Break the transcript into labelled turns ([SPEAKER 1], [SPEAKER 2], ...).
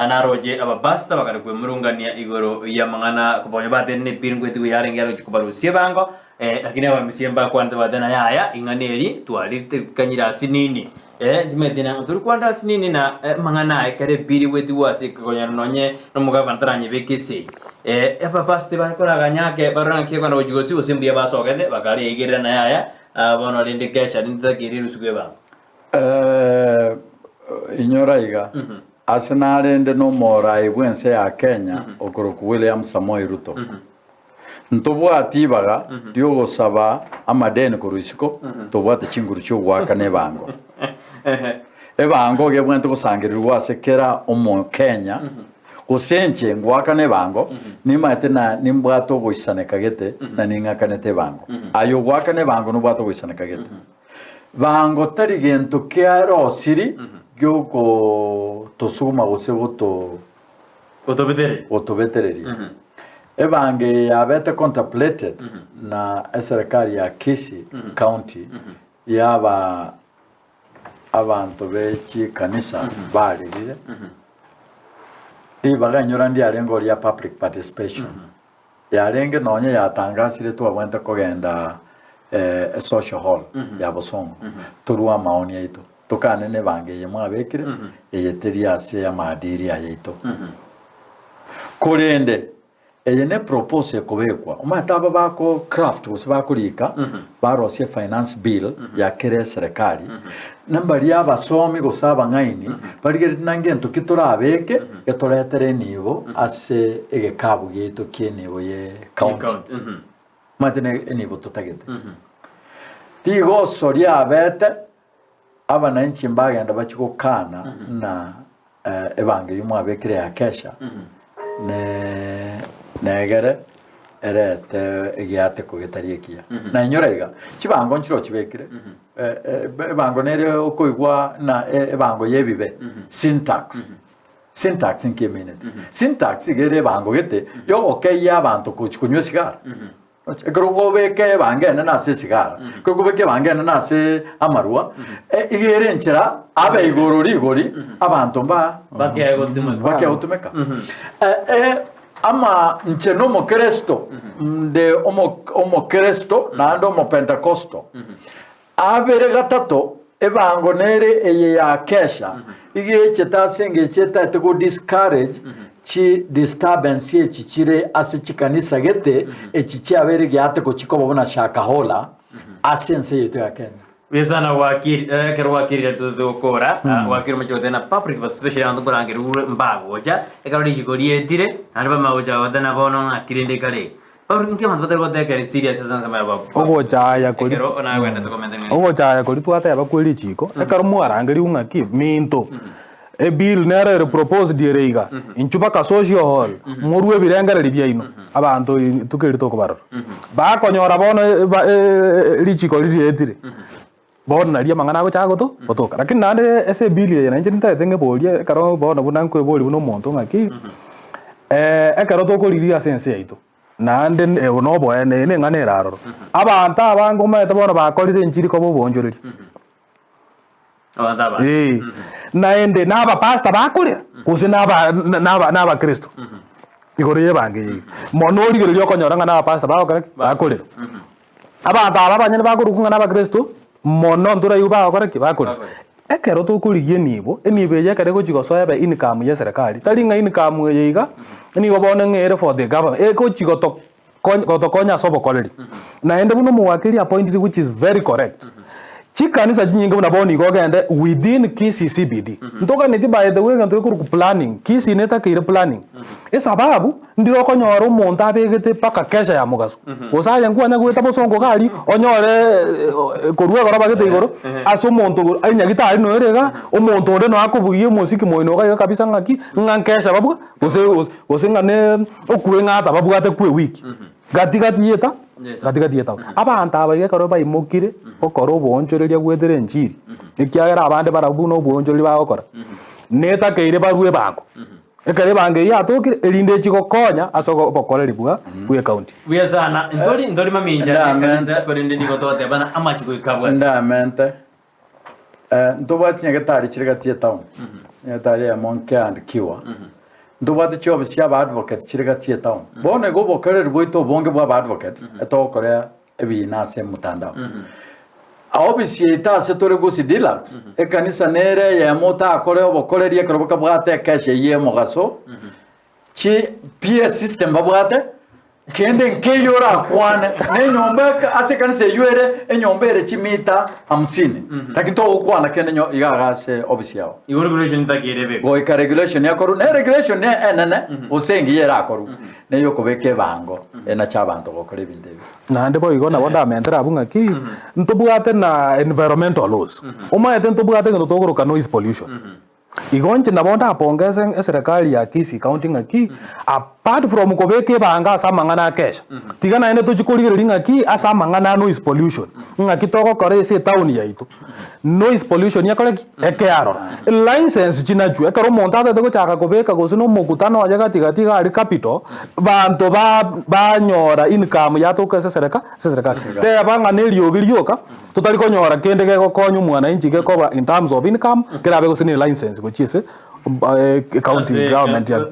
[SPEAKER 1] Naroche abapastor bakare kwemurungania igoro y'amang'ana kobonya batenene epiri ngwetigo yarenge yaroche kobarusia ebango, lakini abamisia mbakwanete bateba yaya ing'ana eri twaritekanyire ase nini. Timanyeti nang'o tori kwanera ase nini na amang'ana aya ekero epiri egwetigwa ase ekonyora nonye nomogabana taranyebeke esegi. Abapastor bare koraganya ake barore ng'aki ekogenda gochia gosio gose mbuya basogete bakareigerera na yaya bono rende kesha rende takeire erusuku ebango.
[SPEAKER 2] Inyora iga, ase narende nomoraai bw'ense ya Kenya okorokwa William Samoei Ruto. Ntobwati ibaga ri'ogosaba amadeni korwa isiko, tobwate chinguru chi'ogoakana ebango. Ebango iga ebwenerete gosangererigwa ase kera Omokenya, gose inche ngoakana ebango, nimanyete na nimbwate ogoisaneka gete na ning'akanete ebango. Aye ogoakana ebango nobwate ogoisaneka gete. Bango tari gento kiarosiri gi'ogotosuguma gose goto
[SPEAKER 1] Gotobetereria.
[SPEAKER 2] gotobetereria. Ebango eye yabete contemplated na eserekari ya Kisii County yaba abanto be chikanisa barerire. Ribaga inyora ndiarenge oria public participation. Yarenge nonye yatangasire twabwenerete kogenda esocial hall ya Bosongo torue amaoni aito tokane na ebango eye mwabekire eye teri ase amaadili aya aito. Korende eye ne proposal ekobekwa omanyete aba bako craft gose bakorika barosie finance bill ya kera eserekari na mbaria abasomi gose abang'aini barigeretie na ngento ki torabeke getoretere enibo ase egekabu giaito ki'enibo ye county. Omanyete ne enibo totagete. Rigoso riabete abananchi mbagenda bachie gokana na ebango eyio mwabekire ya kesha ne negere erete egiateko getari ekiya. Na inyora iga, chibango nchire ochibekire, ebango nere okoigwa na ebango ya ebibe, sin tax. Sin tax nki emineti? Sin tax iga ere ebango gete yogokeyia abanto gochi konywa esigara. Ekero okobeka ebango enene ase esigara, ekero okobeka ebango enene ase amarwa, iga ere enchera abe igoro rigori abanto mba
[SPEAKER 1] Bakea gotumeka.
[SPEAKER 2] bakea gotumeka. Ama inche nomokeresto, nde omo- omokeresto naende omopentekosto. Abere gatato, ebango nere eye ya kesha, iga echete ase engencho etaete go discourage chi disturbance echi chire ase chikanisa gete, echi chiabeire giateko chikoba buna Shakahola ase ense yaito ya Kenya.
[SPEAKER 1] Buya sana wakiri eh, ekero wakirire tote gokora mm. wakiri omochie gotena public participation abanto nkorangerigwe mbagocha ekero richiko rietire naende bamanya gocha gotena bono ng'aki rende kare Paulo inki abanto batari gotekera serious ase ensemo ya babo
[SPEAKER 3] Ogochaya kori
[SPEAKER 1] ekero nagwendete komenta ng'a
[SPEAKER 3] ogochaya kori twateba kwe richiko ekero mwarangerigwe ng'aki minto ebill nero ere proposed ere iga inchuo baka social hall morue ebirengererio biaino abanto tukeri tokobarora bakonyora bono richiko ririetire bono nario amang'ana agochaka goto gotoka. Lakini naende ase ebill eye nainche nintagete ng'eborie ekero bono buna nkoeboria buna omonto ng'aki ekero tokoriria ase ense yaito. Naende obo noboene, eye neng'ana ere aroro. Abanto abange omanyete bono bakorire enchiri koba oboonchoreria.
[SPEAKER 1] Abanto abange.
[SPEAKER 3] Ee. Naende na abapastor bakorera, gose na aba na aba na abakristo igoro y'ebango eye iga. Mono origereria okonyora ng'a na abapastor bagokora ki? Bakorera. Abanto aba abanyene bakorokwa ng'a na abakristo, mono ntoraigwe bagokora ki? Bakorera. Ekero tokorigia enibo, enibo eye ekero egochia gosoa ebe income ya eserekari, tari ng'a income eye iga, nigo bono ng'a ere for the government, egochia goto gotokonya ase obokoreri. Naende buna omowakili appointed which is very correct, chikanisa chinyinge buna bono iga ogende within Kisii CBD, ntoganeti by the way egento gekorokwa planning, Kisii netakeire planning, esababu Ndire okonyora omonto abegete mpaka kesha ya mogaso, gose aye nkwanya goeta bosongo iga aria, onyore korwa egoro abagete igoro, ase omonto enyagitari noyo ere igaa, omonto onde noyo akobugia omosiki moino iga iga kabisa ng'aki, ng'a nkesha babwa, gose gose ng'a ne okweng'ata babwate kwa ewiki. Gati gati yeta gati gati yetaoni. Abanto aba iga ekero baimokire gokora oboonchoreria goetera enchiri, ekiagera abande barabwo buna oboonchoreria bagokora, netakeire barue ebango. Ekero ebango eyio yatokire, erinde echie gokonya ase obokoreri bwa bw'ecounty.
[SPEAKER 1] Buya sana. Ntori ntori mamincha
[SPEAKER 2] Ndamente.
[SPEAKER 1] ekanisa korende nigo togotebana amache goika abwate.
[SPEAKER 2] Ndamente, eh, ntobwate nyagetari chire gati y'etown. Nyagetari eyemo nkeandikiwa, ntobwate chiofisi chia abaadvocate chire gati y'etown. Bono igo obokoreri bwaito obonge bwa abaadvocate, etogokora ebiina ase omotandao. Ofisi yaito ase tore Gusii Deluxe, ekanisa nere eyemo otakore obokoreri ekero bokabwate ekesha eyio y'omogaso, Chi PA system babwate, kende nkeiyo orakwane, na enyomba eke- ase ekanisa eywo ere enyomba ere chimita hamsini, lakini togokwana kende nyo iga iga ase ofisi yao.
[SPEAKER 1] Igo regulation ntakeire ebekwe.
[SPEAKER 2] Goika regulation ekorwe, na eregulation ne enene, gose engiya erakorwe, na eyokobeka ebango enache abanto gokora ebinto ebi.
[SPEAKER 3] Naende boigo nabo ndamentere abwo ng'aki, ntobwate na environmental laws. Omanyete ntobwate egento tokoroka noise pollution. Igo inche nabo ndapongese eserekari ya Kisii County ng'aki, apart from kobeka ebanga ase amang'ana a kesha, tiga naende tochie korigereria ng'aki ase amang'ana a noise pollution, ng'aki togokora ase etown yaito, noise pollution ekore ki? Eke aroro. License chinachwe, ekero omonto atagete gochaka kobeka gose na omokutano oye gati gati iga aria capital, banto ba banyora income yatoka ase esereka ase eserekari. Teba ng'a na eriogi rioka. Totari konyora kende gegokonya omwananchi gekoba in terms of income, kerabe gose ne license gochia ase county
[SPEAKER 1] Ase
[SPEAKER 3] government ya.